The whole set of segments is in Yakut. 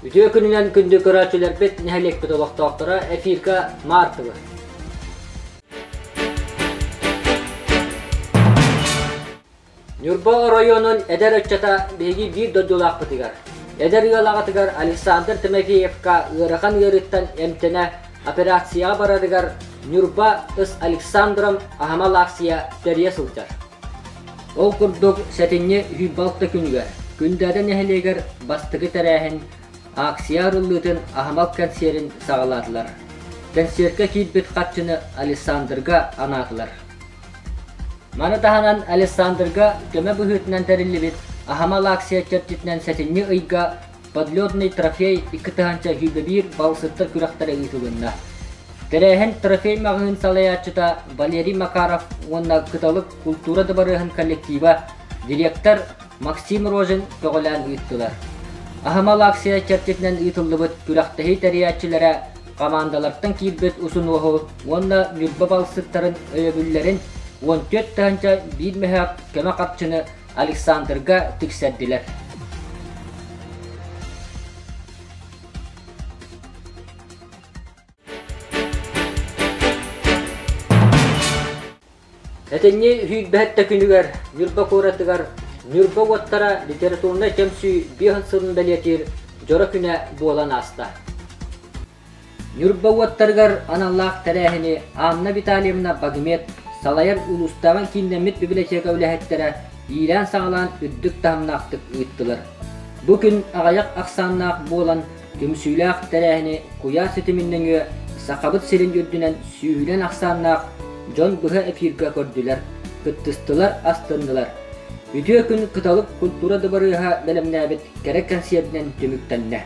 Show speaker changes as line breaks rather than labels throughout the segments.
Үтүө күнүнэн күндү көрөөччүлэрбит, нэһилиэкпит олохтоохторо эфирга Мартовы. Ньурба оройуонун эдэр ыччата биһиги биир дойдулаахпытыгар, эдэр ыал аҕатыгар Александр Тимофеевка ыарахан ыарыыттан эмтэнэ операцияҕа барарыгар Ньурба ыс Александром аһымал акция тэрийэ сылдьар. Ол курдук сэтинньи 26 күнүгэр Күндээдэ нэһилиэгэр бастакы тэрээһин акция арыллыытын аһымал кэнсиэрин саҕалаатылар. Кэнсиэркэ киирбит харчыны Александрга анаатылар. Маны таһынан Александрга көмө быһыытынан тэриллибит аһымал акция чэрчитинэн сэтинньи ыйга Подледный трофей 2021 балсыттар күрэхтэрэ ыытылынна. Тэрээһин трофей маҕаһыын салайааччыта Валерий Макаров уонна Кыталык култуура дыбарыаһын коллектива, директор Максим Рожин көҕүлээн ыыттылар. Аһымал акция чэрчитинэн ыытыллыбыт күрэхтэһии тэрийээччилэрэ хамаандалартан киирбит усунуоһу уонна Ньурба балсыттарын өйөбүллэрин 14 тыһыынча биир мөһөөк көмө харчыны Александрга тиксэрдилэр. Этинни сүүрбэһэттэ күнүгэр Ньурба куоратыгар Ньурба уоттара литературнай түмсүү биэһин сылын бэлиэтиир дьоро күнэ буолан ааста. Ньурба уоттарыгар аналлаах тэрээһини Анна Витальевна Багмет салайар улуустааҕы кииннэммит библиотека үлэһиттэрэ иилээн-саҕалаан үрдүк таһымнаахтык ыыттылар. Бу күн аҕыйах ахсааннаах буолан түмсүүлээх тэрээһини куйаар ситимин нөҥүө Сахабыт сирин үрдүнэн сүүһүнэн ахсааннаах дьон быһа эфиргэ көрдүлэр, кыттыстылар, астыннылар. Үтүө күн Кыталык культура дыбарыаһа бэлэмнээбит кэрэ кэнсиэринэн түмүктэннэ.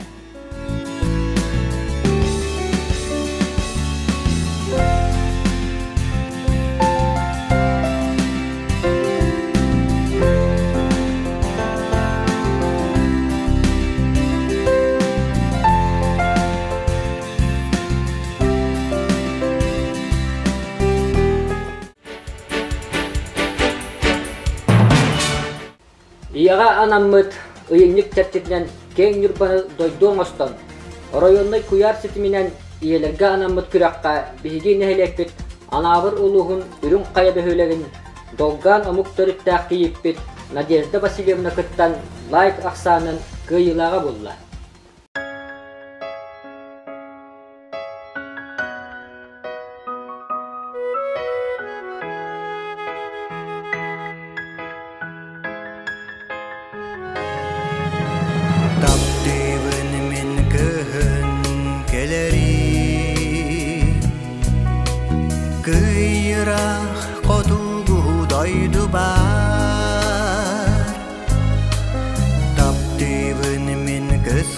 Ийэҕэ анаммыт ыйынньык чэрчитинэн киэҥ Ньурбаны дойду оҥостон, оройуоннай куйаар ситиминэн ийэлэргэ анаммыт күрэххэ биһиги нэһилиэкпит Анаабыр улууһун Үрүҥ Хайа бөһүөлэгин Долгаан омук төрүттээх кийииппит Надежда Васильевна кыттан лайк ахсаанын кыайыылааҕа буолла.
Таптыыбын мин кыһын кэлэрий Кыйыраах хотугу дойду баар Таптыыбын мин кыһын.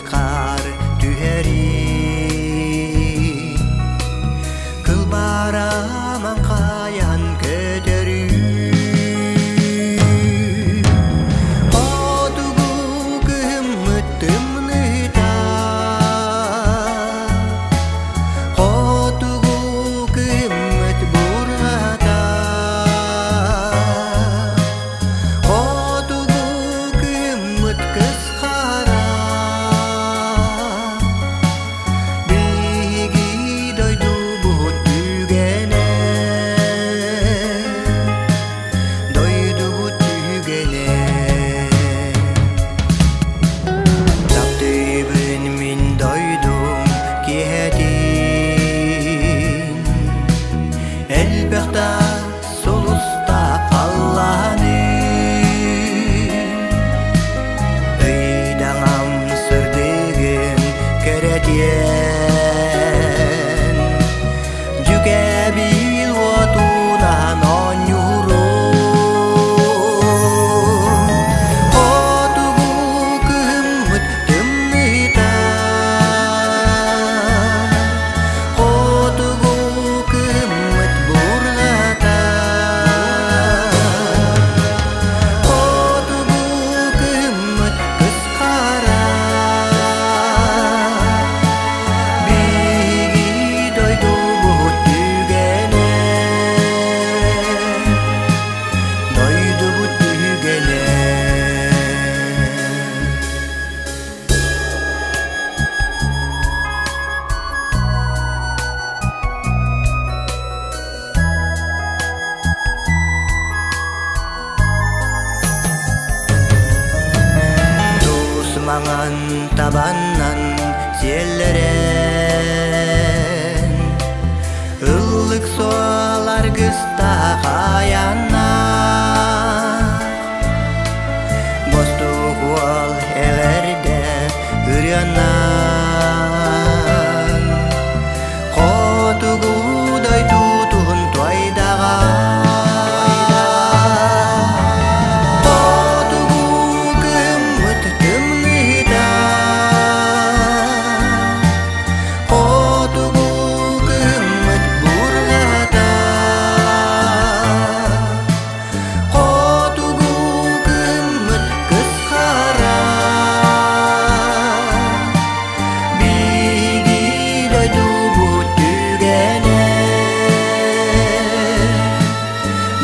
Табаннан сиэллэрэн Ыллык суол аргыстаах айанна Бостуук уол эҕэрдэ ырыанан Хотугу дойдутун туойдаҕа Хотугу кыммыт тымныыта Хотугу кыммыт бурлата Хотугу кыммыт кысхара Биһиги дойдубут түгэнэ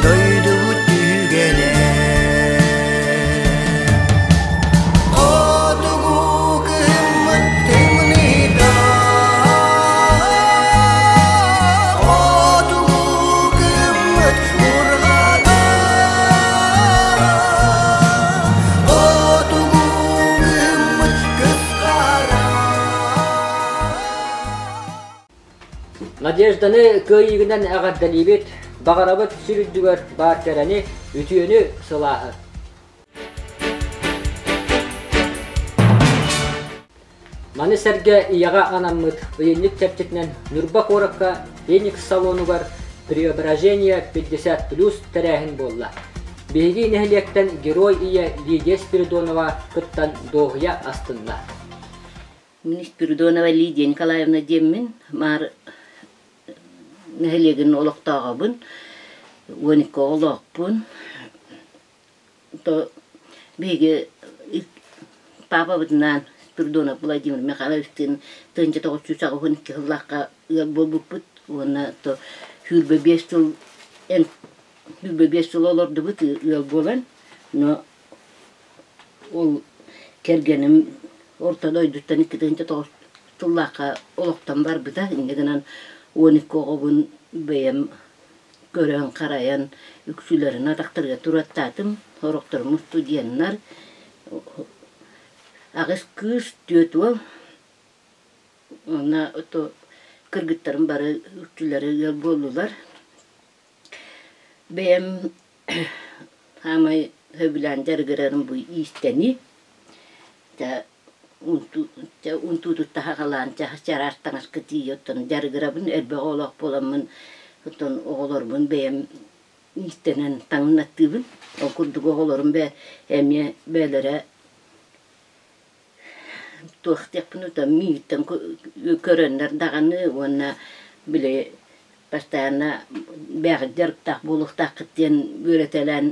Дойдубут түгэнэ Хотугу кыһыммыт тымныыта Хотугу кыһыммыт бурҕата Хотугу кыһыммыт кысхара
Надежданы кыайыыгынан эҕэрдэлиибит, баҕарабыт сир үрдүгэр баар кэрэни, үтүөнү, сылааһы. Маны сэргэ ийэҕэ анаммыт ыйынньык чэрчитинэн Ньурба куоракка Феникс салонугар «Преображение 50+» тэрээһин буолла. Биһиги нэһилиэктэн Герой ийэ Лидия Спиридонова кыттан дуоһуйа астынна.
Мин Спиридонова Лидия Николаевна диэммин, Маар нэһилиэгин олохтооҕобун, 12 оҕолоохпун. То биһиги паапабытынаан Спиридонов Владимир Михайловичтыын 1982 сыллаахха ыал буолбуппут уонна то 25 сыл 25 сыл олордубут ыал буолан, но Ол кэргэним орто дойдуттан 2009 сыллаахха олохтон барбыта. Инньэ гынан 12 оҕобун бэйэм көрөн-харайан үксүлэрин атахтарыгар тураттаатым. Сорохторум устудьуоннар. Аҕыс кыыс, түөрт уол. Уонна кыргыттарым бары үксүлэрэ ыал буоллулар. Бэйэм Саамай сөбүлээн дьарыгырарым бу иистэнии. Дьэ унтуутуттан саҕалаан чараас таҥаска тиийэ оттон дьарыгырабын. Элбэх оҕолоох буоламмын оттон оҕолорбун бэйэм иистэнэн таҥнаттыыбын. Ол курдук оҕолорум эмиэ бэйэлэрэ туох диэхпин ута миигиттэн көрөннөр даҕаны уонна били постоянно бэйэҕит дьарыктаах буолуохтааххыт диэн үөрэтэлээн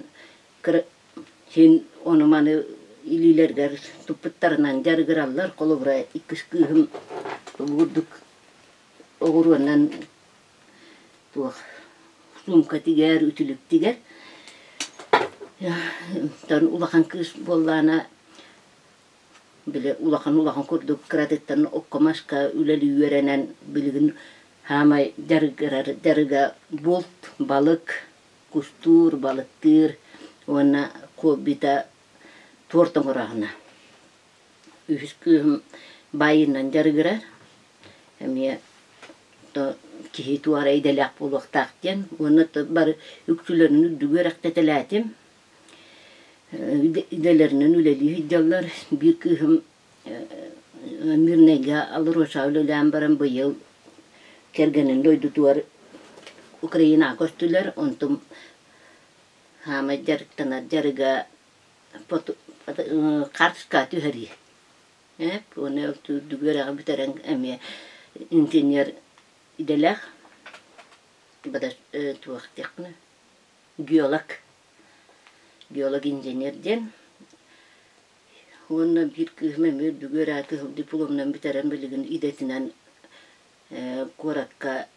син ону-маны илиилэригэр туппуттарынан дьарыгыраллар. Холобура, иккис кыыһым курдук оҕуруонан туох суумка тигэр, үтүлүк тигэр. Оттон улахан кыыс буоллаҕына били улахан-улахан курдук кыратыттан окко-маска үлэлии үөрэнэн билигин саамай дьарыгырар дьарыга булт, балык, кустуур, балыктыыр уонна хоббита туорт оҥорооһуна. Үһүс кыыһым баайыынан дьарыгырар, эмиэ киһи туора идэлээх буолуохтаах диэн уонна бары үксүлэрин үрдүгү үөрэхтэтэлээтим. Идэлэринэн үлэлии сылдьаллар. Биир кыыһым Мирнэйгэ АЛРОСА үлэлээн баран быйыл кэргэнин дойдутугар Украинаҕа көстүлэр. Онтум саамай дьарыктанар дьарыга хаартыскаҕа түһэрии. Уонна үрдүк үөрэҕи бүтэрэн эмиэ инженер идэлээх туох диэхпиний геолог геолог-инженер диэн. Уонна биир кыыһым эмиэ үрдүк үөрэҕи кыһыл дипломунан бүтэрэн билигин идэтинэн куоракка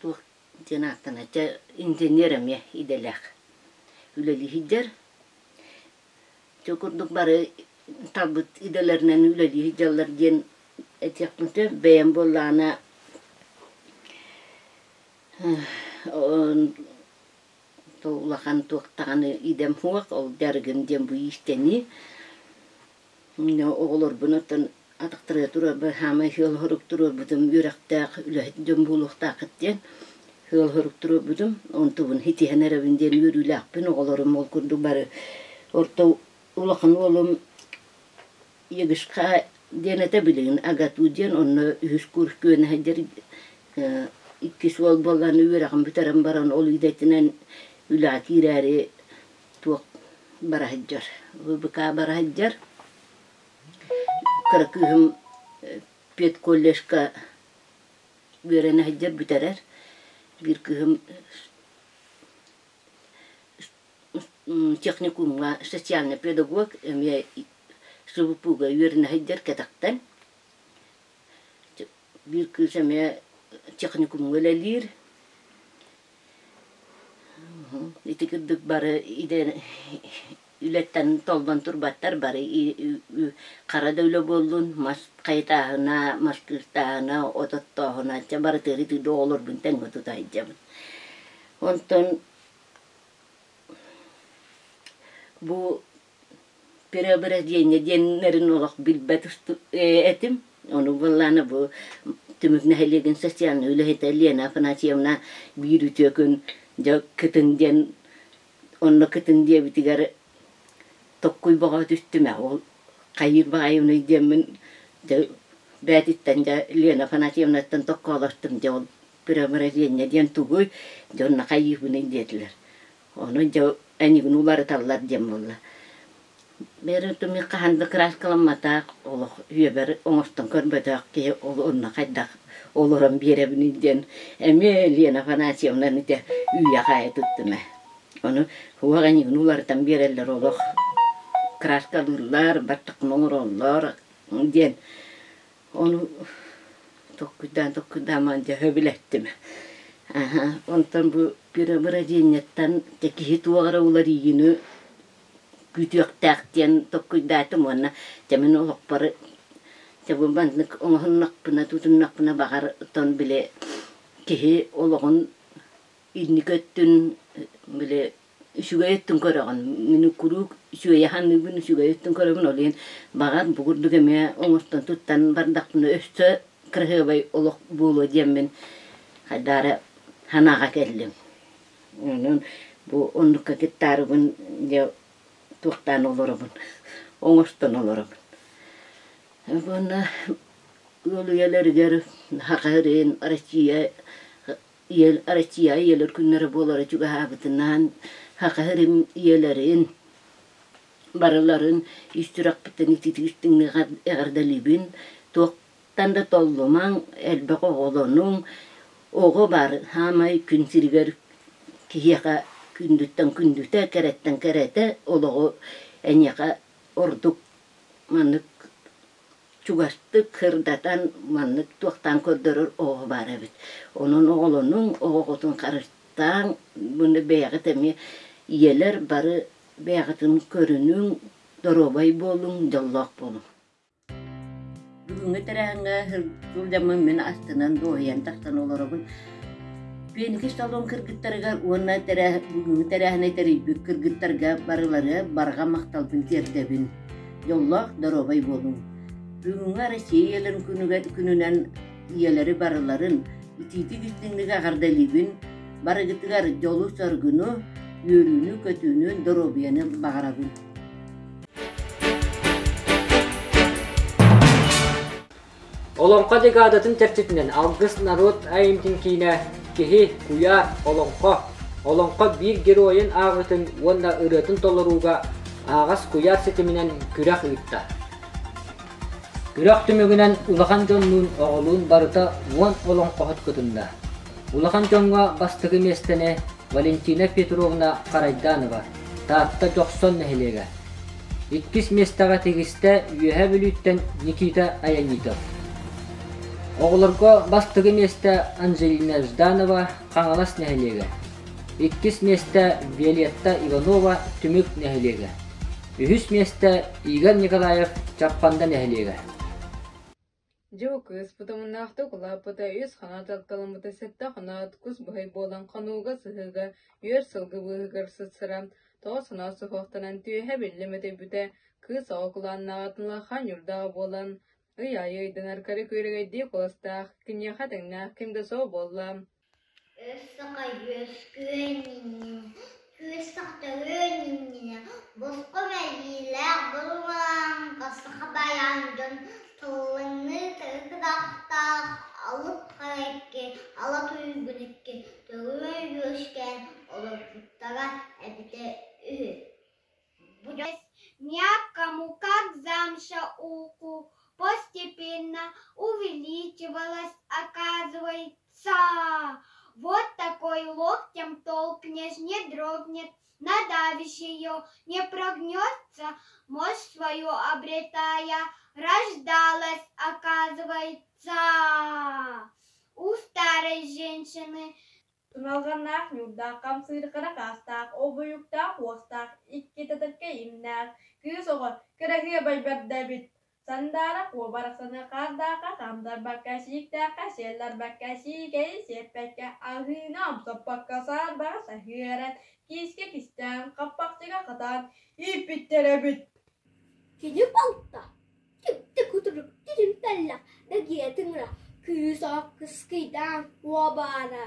туох диэн ааттанар чэ инженер эмиэ идэлээх үлэлии сылдьар. Ити курдук бары талбыт идэлэринэн үлэлии сылдьаллар диэн этиэхпин сөп. Бэйэм буоллаҕына улахан туох даҕаны идэм суох, ол дьарыгым диэн бу иистэнии. Оҕолорбун оттон атахтарыгар турарбар хаамай сыал-сорук туруорбутум үөрэхтээх үлэһит дьон буолуохтааххыт диэн сыал-сорук туруорбутум. Онтубун ситиһэн эрэбин диэн үөрүүлээхпин. Оҕолорум ол курдук бары орто улахан уолум Егышка диэн этэ билигин АГАТУ диэн онно үһүс курс күөнэ сылдьар иккис уол буоллаҕына үөрэҕин бүтэрэн баран ол идэтинэн үлэҕэ киирээри туох бара сылдьар ВБК бара сылдьар кыра кыыһым педколледжка үөрэнэ сылдьар бүтэрэр биир кыыһым техникумҥа социальный педагог эмиэ СВПУга үөрэнэ сылдьар кэтэхтэн биир кыыс эмиэ техникумҥа үлэлиир Ити курдук бары үлэттэн толлон турбаттар, бары хара да үлэ буоллун, мас хайытааһына, мас кыыртааһына, от оттооһуна, чэ барытыгар ити оҕолорбун тэҥҥэ тута сылдьабын. Онтон бу Преображение диэннэрин олох билбэт этим. Ону буоллаана бу Түмүк нэһилиэгин социальнай үлэһитэ Лена Афанасьевна биир үтүө күн дьэ кытын диэн онно кытын диэбитигэр токкуй бөҕө түстүм ээ ол хайыыр баҕайыбыный диэммин дьэ бээтиттэн дьэ Лена Афанасьевнаттан токкоолостум дьэ ол преображение диэн тугуй дьэ онно хайыыбыный диэтилэр Ону дьэ эйигин уларыталлар диэн буолла. Бэрэ тумик хаһан да кырааскаламматах, олох үйэбэр оҥостон көрбөтөх киһи ол онно хайдах олорон биэрэбиний диэн эмиэ Лена Афанасьевнаны ити үүйэ-хаайа туттум ээ. Ону уох эйигин уларытан биэрэллэр олох кырааскалыыллар, баттаххын оҥороллор диэн Ону толкуйдаан толкуйдаан дьэ сөбүлэттим. Аһа, онтон бу преображениеттан дьэ киһи туох эрэ уларыйыыны күүтүөхтээх диэн толкуйдаатым уонна дьэ мин олохпор дьэ бу маннык оҥоһуннахпына, тутуннахпына баҕар оттон били киһи олоҕун инники өттүн били үчүгэй өттүн көрөҕүн. Мин куруук үчүгэйи саныыбын, үчүгэй өттүн көрөбүн. Ол иһин баҕар бу курдук эмиэ оҥостон туттан бардахпына өссө кыраһыабай олох буолуо диэммин хайдаары санааҕа кэллим. Онон бу оннукка кыттаарыбын дьэ туохтаан олоробун, оҥостон олоробун. Уонна ыал үйэлэригэр Саха сирин, Россия Россия ийэлэр күннэрэ буолара чугаһаабытынан Саха сирин ийэлэрин барыларын ис сүрэхпиттэн ититик истиҥник эҕэрдэлиибин. Туохтан да толлумаҥ, элбэх оҕолонуҥ. Оҕо баар саамай күн сиригэр киһиэхэ күндүттэн күндүтэ, кэрэттэн кэрэтэ олоҕу эйиэхэ ордук маннык чугастык сырдатан маннык туохтаан көрдөрөр оҕо баар эбит. Онон оҕолонуҥ, оҕоҕутун харыстааҥ, буну бэйэҕит эмиэ ийэлэр бары бэйэҕитин көрүнүҥ, доруобай буолуҥ, дьоллоох буолуҥ. Бүгүҥҥү тэрээһиҥҥэ сылдьаммын мин астынан дуоһуйан тахсан олоробун. Пиэники салон кыргыттарыгар уонна бүгүҥҥү тэрээһини тэрийбит кыргыттарга барыларыгар барҕа махталбын тиэрдэбин. Дьоллоох, доруобай буолуҥ! Бүгүҥҥү Россия ийэлэрин күнүгэр күнүнэн ийэлэри барыларын итиитик-истиҥник эҕэрдэлиибин, барыгытыгар дьолу-соргуну, үөрүүнү-көтүүнү, доруобуйаны баҕарабын!
Олоҥхо декадатын чэрчитинэн Алгыс норуот айымньытын киинэ «Киһи, куйаар, олоҥхо» олоҥхо биир геройун ааҕыытын уонна ырыатын толорууга аһаҕас куйаар ситиминэн күрэх ыытта. Күрэх түмүгүнэн улахан дьоннуун оҕолуун барыта 10 олоҥхоһут кытынна. Улахан дьоҥҥо бастакы миэстэни Валентина Петровна Харайданова, Таатта Дьохсон нэһилиэгэ. Иккис миэстэҕэ тигистэ Үөһээ Бүлүүттэн Никита Аянитов. Оҕолорго бастакы миэстэ Анжелина Жданова, Хаҥалас нэһилиэгэ. Иккис миэстэ Виолетта Иванова, Түмүк нэһилиэгэ. Үһүс миэстэ Игорь Николаев, Чаппанда нэһилиэгэ.
Дьэ бу кыыс бутумуннаахтык улааппыта, үс ханаат алталаммыта, сэттэ хоноот кус быһый буолан хонууга, сыһыыга, үөр сылгы быыһыгар сытсыран, тоҕо санаа суһуохтанан түөһэ биллэ мөтөйбүтэ. Кыыс оҕо кулааннааҕытын улахан ньуурдаах буолан, ый аайы ыйданар кэрэ күөрэгэйдии куоластаах, киниэхэ тэҥнээх ким да суох буолла.
Өс саха үөскүөн иннинэ, кыыс саха төрүөн иннинэ босхо мэлиилээх бурулааҥка саха байаан дьон тыллаҥныы тыргыдахтаах алып хара икки, ала туйгун икки төрүөн үөскээн олорбуттара эбитэ үһү.
Мягкому, как замша уху, постепенно увеличивалась, оказывается. Вот такой локтем толкнешь, не дрогнет, надавишь ее, не прогнется, мощь свою обретая, рождалась, оказывается. У старой женщины
Туналҕаннаах ньуурдаах, хамсыыр хара хаастаах, обуйуктаах уостаах, икки тэтэркэй имнээх, кыыс оҕо кыраһыабай бэрдэ эбит. Сандаара куобарахсаны хаардаахха хаамтарбакка, сииктээххэ сиэллэрбэккэ, сиикэйи сиэппэккэ, аһыыны амсаппакка, саарбаҕа саһыаран, киискэ кистээн, хаппахчыга хатаан ииппиттэр эбит.
Кини балта Түптэ кутурук түтүмтэллэх дэгиэ тыҥыра кыыс кыскыйдаан уобаара.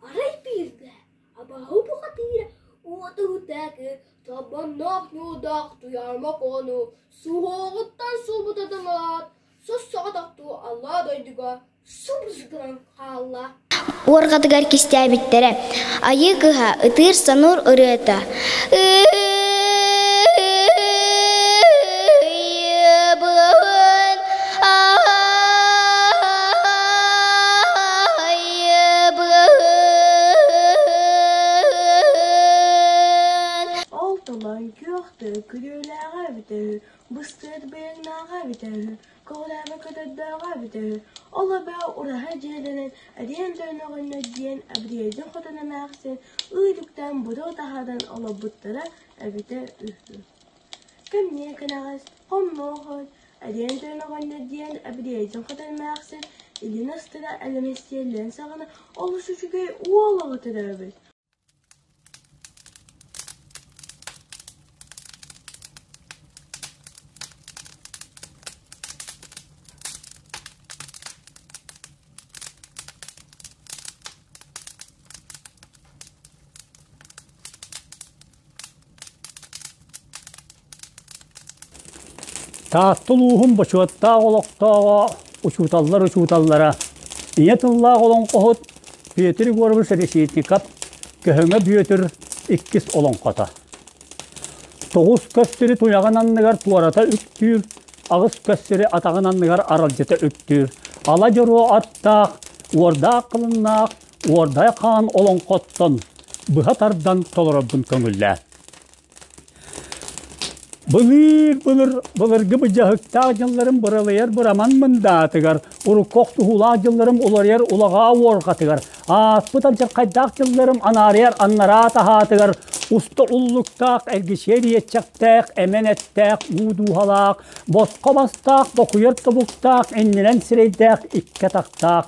Арай бииргэ абааһы бухатыыра уотуһутаакы тобонноох ньуудаах туйаарма куону суһуоҕуттан субутатымаат сос-соҕотохтуу аллаа дойдуга субус гынан хаалла.
Уорҕатыгар кистээбиттэрэ. Айыы кыһа ытыыр-сануур ырыата Ыйыбын, айыбын.
Ол толон күөх тыы күрүөлээҕэ эбитэ үһү, быстыар быйаҥнааҕа эбитэ үһү, көҕүлээбэ көтөрдөөҕө эбитэ үһү, Ол эбээ ураһа дьиэлэнэн эриэн дьоноҕонньо диэн Абдиайдын хотун эмээхсин ыы үтүктээн буруо таһааран олорбуттара эбитэ үһү. Кэмниэ кэнэҕэс хоммуоһун эриэн дьоноҕонньо диэн Абдиайдын хотун эмээхсин илин астара элэмэстиэллэрин саҕана олус үчүгэй уол оҕо төрөөбүт.
Таатта улууһун бочуоттаах олохтооҕо учууталлар учууталлара, ийэ тыллаах олоҥхоһут Петр Егорович Решетников Көһөҥө Бүөтүр иккис олоҥхото. Тоҕус көс сири туйаҕын анныгар туората үктүүр, аҕыс көс сири атаҕын анныгар аралдьыта үктүүр. Ала дьоруо аттаах, уордаах кылыннаах Уордай хаан олоҥхоттон быһа тардан толорорбун көҥүллээ. Былыыр-былыр былыргы быдьаһыктаах дьылларым быралыйар быраман мындаатыгар, урукку охсуһуулаах дьылларым уларыйар улаҕаа уорҕатыгар, ааспыт алдьархайдаах дьылларым анаарыйар аннараа таһаатыгар, уста уллуктаах, эргичиэр иэччэхтээх, эмэн эттээх, уу дууһалаах, босхо бастаах, бокуйар тобуктаах, иннинэн сирэйдээх, икки атахтаах,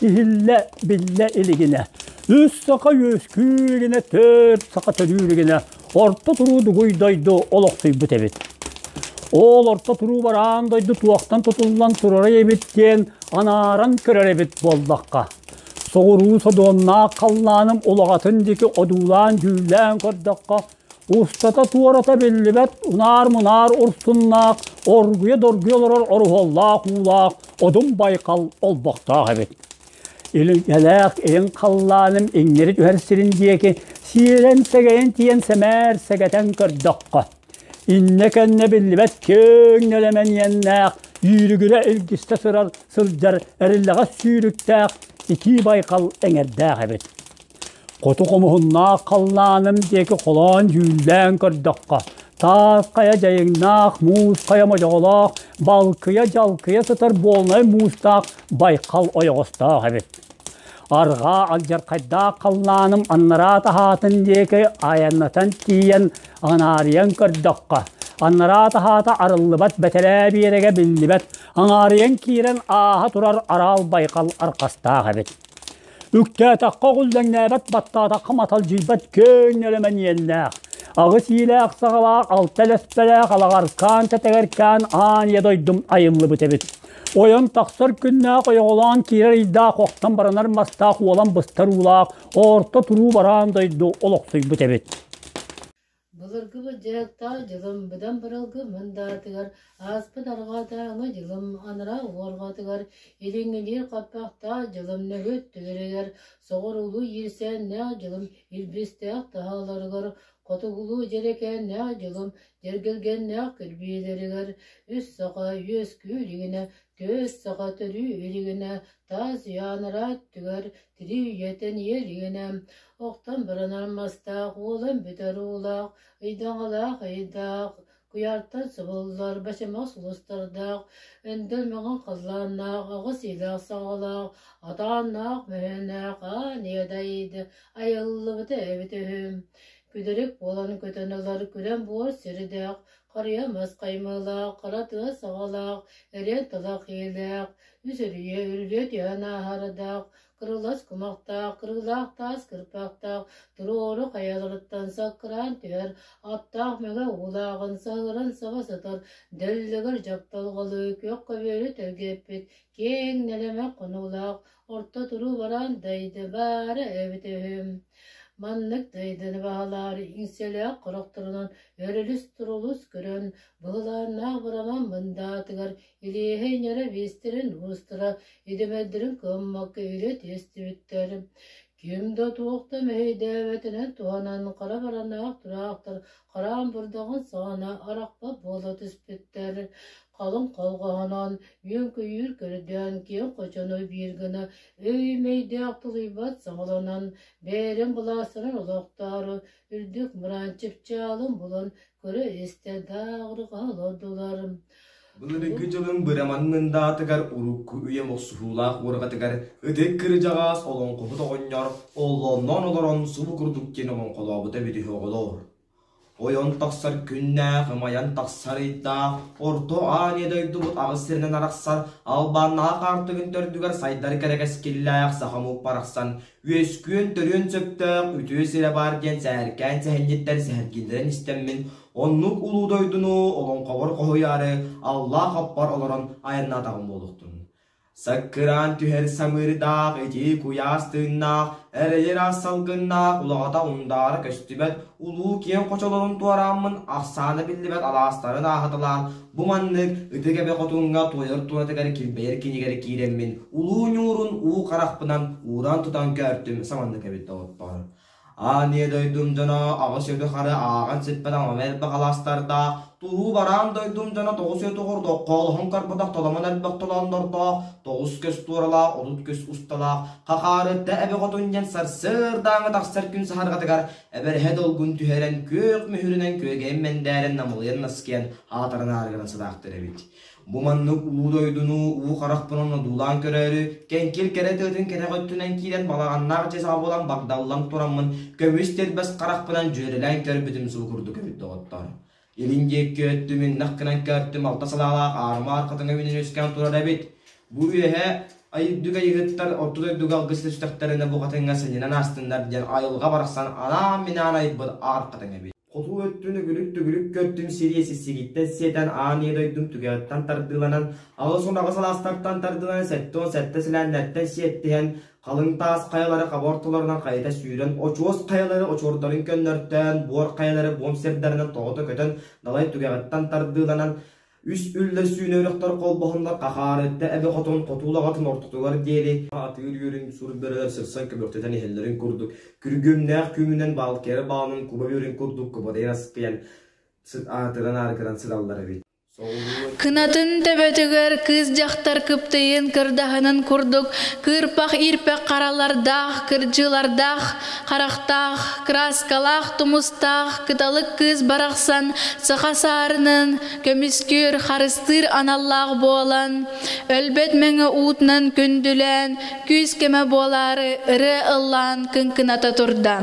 иһиллэ биллэ илигинэ, үс саха үөскүү илигинэ, төрт саха төрүү илигинэ орто туруу дугуй дойду олохсуйбут эбит. Ол орто туруу бараан дойду туохтан тутуллан турара эбит диэн анааран көрөр эбит буоллахха. Соҕуруу содуоннаах халлааным улаҕатын диэки одуулаан дьүүллээн көрдөххө, устата-туората биллибэт унаар-мунаар урсуннаах, оргуйа-доргуйа олорор оруһуоллаах уулаах Одун Байкал олбохтоох эбит. Илгэлээх илин халлааным иҥнэри түһэр сирин диэки сиэрэн-сэгэйэн тиийэн сэмээр сэгэтэн көрдөххө, иннэ-кэннэ биллибэт киэҥ нэлэмэн иэннээх, үүрүгүрэ илгистэ сырар сылдьар эриллэҕэс сүүрүктээх итии байкал эҥэрдээх эбит. Хоту хомуһуннаах халлааным диэки холоон дьүүллээн көрдөххө, таас хайа дьайыҥнаах, муус хайа модьоҕолоох, балкыйа-дьалкыйа сытар буолунай муустаах Байкал ойоҕостоох эбит. Арҕаа алдьархайдаах халлааным аннараа таһаатын диэки айаннатан тиийэн анаарыйан көрдөххө, аннараа таһаата арыллыбат бэтэрээ биэрэгэ биллибэт, аҥаарыйан киирэн ааһа турар араал Байкал арҕастаах эбит. Үктээтэххэ оҕуллэҥнээбэт, баттаатахха маталдьыйбат киэҥ нэлэмэн иэннээх. Аҕыс иилээх саҕалаах, алта элэспэлээх алаҕаркаан тэтэгэркээн аан ийэ дойдум айыллыбыт эбит. Ойон тахсар күннээх ойоҕолоон киирэр ыйдаах охтон баранар мастаах уолан быстар уулаах орто туруу бараан дойду олохсуйбут эбит.
Былыргыбыт дьарыктаах дьылым быдан быралгы мындаатыгар, ааспыт арҕаатааҥы дьылым анараа уорҕатыгар, илиҥҥилиир хаппахтаах дьылым нөҥүө өттүлэригэр, соҕуруулуу иирсээннээх дьылым илбистээх таһааларыгар, хотугулуу дьэрэкээннээх дьылым дьэргэлгэннээх кирбиилэригэр, үс саха үөскүү илигинэ, түөрт саха төрүү илигинэ, таас үйэ анараа өттүгэр, тирии үйэ тэнийэ илигинэ, Охтон баранар мастаах, уолан бүтэр уулаах, ыйдаҥалаах ыйдаах, куйаартан субуллар бачымах сулустардаах, өндөл маҥан халлааннаах, аҕыс иилээх саҕалаах, атааннаах мөһүннээх аан ийэ дайды айыллыбыта эбит үһү. Күдэрик буолан көтөн ылар күлэн буор сирдээх, харыйа мас хаймалаах, хара тыа саҕалаах, эриэн талах иилээх, үс үрүйэ үрүлүө түһэн ааһардаах, Кырылас кумахтаах, кырыылаах таас кырпахтаах, туруору хайаларыттан саккыраан түһэр, аттаах мэҥэ уулааҕын саһыаран саба сытар, дэллэгэр дьапталҕалыы күөх көбүөрү тэлгэппит, киэҥ нэлэмэх хонуулаах, орто туруу бараан дайды баара эбитэ үһү. Маннык дайдыны баһылаары иҥсэлээх хорохторунан өрүлүс-турулус көрөн, быһылааннаах быраман мындаатыгар Илиэһэй ньара биэстэрин уустара идэмэрдэрин кыаммакка илэ тиэстибиттэр. Ким да туох да мэһэйдээбэтинэн туһанан хара баранаах тураахтар хараан бырдаҕын саҕана арахпат буола түспүттэр. Халыҥ холҕоһонон, үөн-көйүүр көрдөөн киэҥ хочону биир гына өй-мэйдээх тулуйбат саҕаланан, бэйэлэрин былаастарын олохтоору үрдүк мыраан чыпчаалын булан көрө-истэ дааҕырҕаһа олордулар.
Былыргы дьылын быраман мындаатыгар урукку үйэ мохсуһуулаах уорҕатыгар ытык кырдьаҕас олоҥхоһут оҕонньор оллоонноон олорон субу курдук диэн олоҥхолообута эбит үһү оҕолоор. Ойон тахсар күннээх, ымайан тахсар ыйдаах, орто аан дойдубут аҕыс сиринэн арахсар албааннаах аартыгын төрдүгэр сайдар кэрэ кэскиллээх саха омук барахсан үөскүөн-төрүөн сөптөөх үтүө сирэ баар диэн сэһэркээн сэһэнньиттэр сэһэргииллэрин истэммин Оннук улуу дойдуну олоҥхобор хоһуйаары аллаах аппар олорон айаннаатаҕым буолуохтун. Саккыраан түһэр самыырдаах, итии куйаас тыыннаах, эрэйэр аас салгыннаах, улаҕата ундаара көстүбэт улуу киэҥ хочолорун туорааммын ахсаана биллибэт алаастарын ааһыталаан бу маннык ытык эбэ хотуҥҥа туойар туонатыгар килбэйэр кинигэр киирэммин улуу ньуурун уу харахпынан ууран тутан көөртүм саманнык эбит доҕоттоор. Аан ийэ дойдум дьоно аҕыс өтөх ары ааҕан сиппэт аҥама элбэх алаастардаах, туруу бараан дойдум дьоно тоҕус өтөх ордооххоолоһон карбатах толомон элбэх толооннордоох, тоҕус көс туоралаах, 30 көс усталаах, хахаарытта эбэ хотун диэн сарсыардааҥы тахсар күн саһарҕатыгар эбэрэһэ долгун түһэрэн күөх мүһүрүнэн күөгэйин мэндээрэн намылыйан наскыйан аатыран аарыгыран сытаахтар эбит. Бу маннык уу дойдуну уу харахпынан одуулаан көрөөрү, кэҥкил кэрэ тыатын кэтэх өттүнэн киирэн балаҕаннаах дьиэ саҕа буолан багдаллан тураммын, көмүс тирбэс харахпынан дьүөрэлээн көрбүтүм субу курдук эбит доҕоттоор. Илин диэки өттүм иннэх гынан көртүм алта салаалаах аарыма аркатыҥа үүнэн үөскээн турар эбит. Бу үөһэ үрдүк айыһыттар орто дойдуга алгыс түстэхтэринэ бу хатыҥҥа сынньанан аастыннар диэн айылҕа барахсан анаан-минээн айбыт аар хатыҥ эбит. Хоту өттүн үгүрүк-түгүрүк көртүм сириэ сиссигиттэн сиэтэн аан ийэ дойдум түгэҕиттэн тардыыланан, 88 алаастартан тардыыланан 77 силээннэртэн сиэттиһэн, халыҥ таас хайалары хаба ортолорунан хайыта сүүрэн, очуос хайалары очуордарын көннөртөөн, буор хайалары буом сирдэринэн тоҕута көтөн, далай түгэҕиттэн тардыыланан, Үс үллэр сүүнэ үрэхтэр холбоһоннор Хахаарытта эбэ хотун хотуулаҕатын ортотугар диэри атыыр үөрүн сур бөрөлөр сырсан көбөхтөтөн иһэллэрин курдук күргүөмнээх күүмүнэн баалкера баалын куба үөрүн курдук кубарыйан аскыйан аатыран ааргыран сыталлар эбит.
Кынатын төбөтүгэр кыыс дьахтар кыптыйын кырдаһынын курдук кыырпах иирпэх харалардаах, кырдьыылардаах, харахтаах, кырааскалаах тумустаах кыталык кыыс барахсан саха саарынын көмүскүүр, харыстыыр аналлаах буолан, өлбөт мэҥэ уутунан күндүлээн, күүс-көмө буолаары ырыа ыллаан кыҥкыната турда.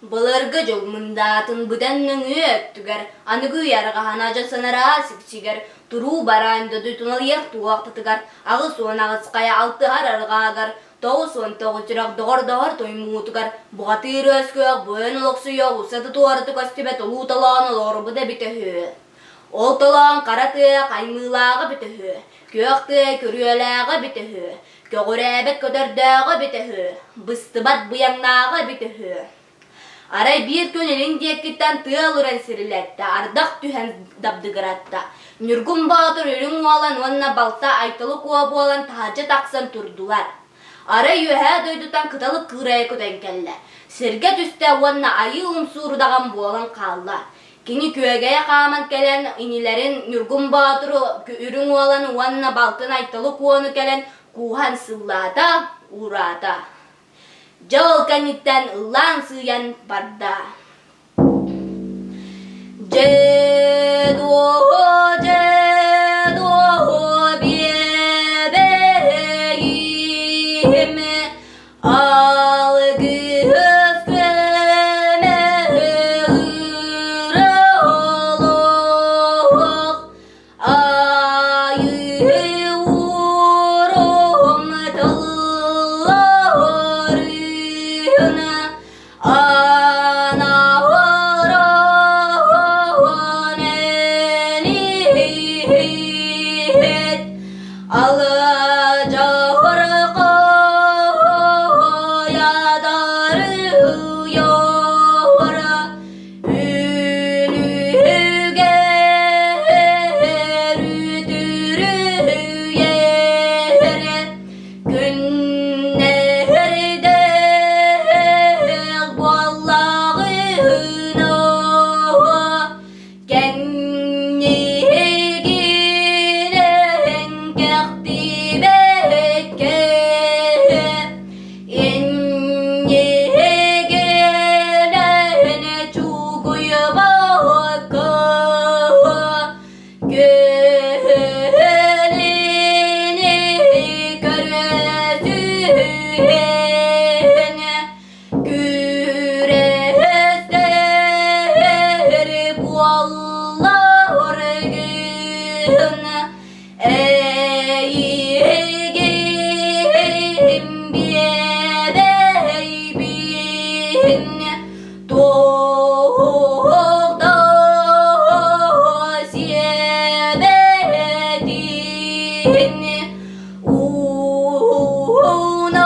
Былыргы дьыл мындаатын быдан нөҥүө өттүгэр, аныгы үйэ арҕаһан адьасанараа сиксигэр, туруу бараан додутуналыйар туохтатыгар, 88 хайа алтыһар арҕаагар, 99 сүрэх доҕордоһор тоймуутугар, бухатыыр өскөөх буойан олохсуйуох уса туораты көстүбэт улуу толоон олорбут эбитэ үһү. Ол толоон хара тыа хаймыылааҕа эбитэ үһү, күөх тыа күрүөлээҕэ эбитэ үһү, көҕүрээбэт көтөрдөөҕө эбитэ үһү, быстыбат быйаҥнааҕа эбитэ үһү. Арай биир күн илин диэкиттэн тыал үрэн сирилэттэ, ардах түһэн дабдыгыратта. Ньургун Боотур үрүҥ уолан уонна балта Айталы Куо буолан таһырдьа тахсан турдулар. Арай үөһээ дойдутан кыталык кыырайа көтөн кэллэ. Сиргэ түстэ уонна айыы умсуурудаҕан буолан хаалла. Кини күөгэйэ хааман кэлэн инилэрин Ньургун Боотуру Үрүҥ Уолан уонна балтын Айталы Куону кэлэн кууһан сыллаата, уураата. Дьэ ол кэнниттэн ыллаан сыыйан барда. Дьэ дуо, дьэ дуо, биэбэйим, алгыс көмө олох, Айыы уурум тылларыына анаһорон элиһит аладьархойадарыйора Үлүгэр үтүрүйэр күннэрдээх буоллаҕына кэннигинэн кэхтибэккэ Иннигинэн чугуйбакка күөлүнү көрөсүһэн күрэстэһэр буолларгын Эйигин биэбэйбин туох да сиэбэтин уунан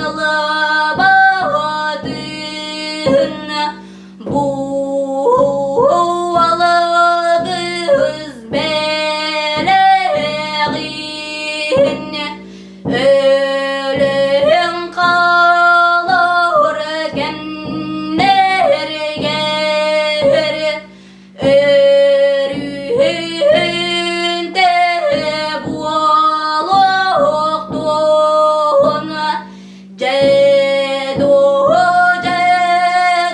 ылабатын Буолалыгыз бэлэҕин өлөн хаалар кэмнэригэр өрүһүнтэ буолуохтун Дьэ дуо, дьэ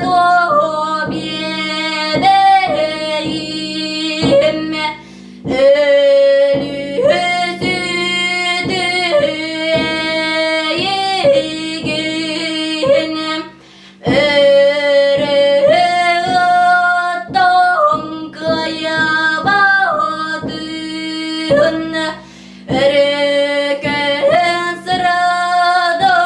дуо, биэбэйим, өлүөсүтү эйигин, өрө кыайабатын, Өрөкөһөн сырада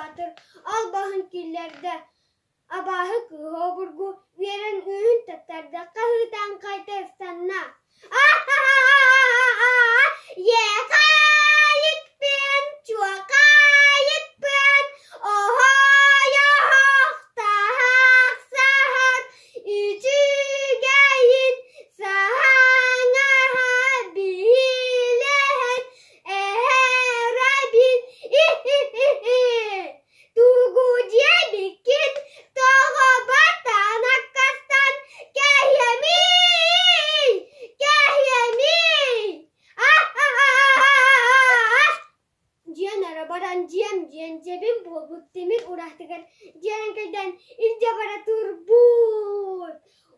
Баатыр албаһын киллэрдэ. Абааһы кыыһа обургу үөрэн үөһүн таттарда, хаһыытаан хайта ыстанна. Иэхээйикпин, чуокаайыкпын, оһойоһох таһахсаһан, үчүгэйин саһаҥаһа биһилэһэн, эһэрэбин и-хи-хи-хи. Тугу диэбиккин тоҕо батан аккастан кэһиэмий, кэһиэмий, Дьиэн эрэ баран дьиэм диэн дьэбин буолбут тимир ураһатыгар дьиэрэҥкэйдээн илдьэ бара турбут.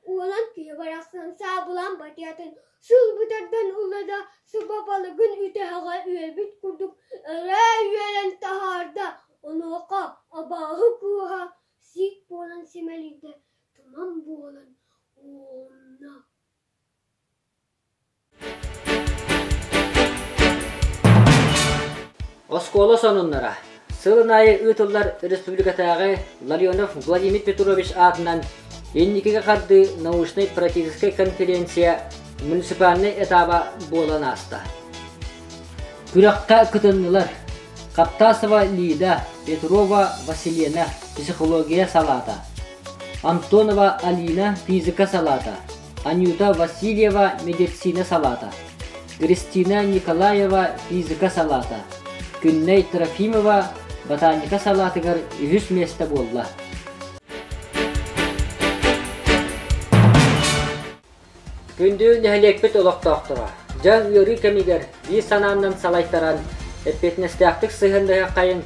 Уолан киһи барахсан саабылаан батыйатын сыл бүтэрдэн ылла да сыба балыгын үтэһэҕэ үөлбүт курдук эрэ үөлэн таһаарда. Онуоха абааһы кыыһа сиик буолан симэлийдэ, туман буолан уонна
Оскуола сонуннара Сылын аайы ыытыллар республикатааҕы Ларионов Владимир Петрович аатынан Инникигэ хардыы научнай-практическай конференция муниципальнай этаба буолан ааста. Күрэххэ кытыннылар Хаптасова Лида, Петрова Василена, психология салаата, Антонова Алина, физика салаата, Анюта Васильева, медицина салаата, Кристина Николаева, физика салаата, Күннэй Трофимова, ботаника салаатыгар үһүс миэстэ буолла. Күндү нэһилиэкпит олохтоохторо, дьаҥ ыарыы кэмигэр биир санааннан салайтаран, эппиэтинэстээхтик сыһыаннаһыаххайын,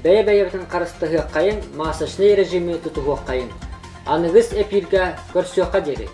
бэйэ-бэйэбитин харыстаһыаххайын, масочнай режими тутуһуоххайын. Аныгыс эпииргэ көрсүөххэ диэри.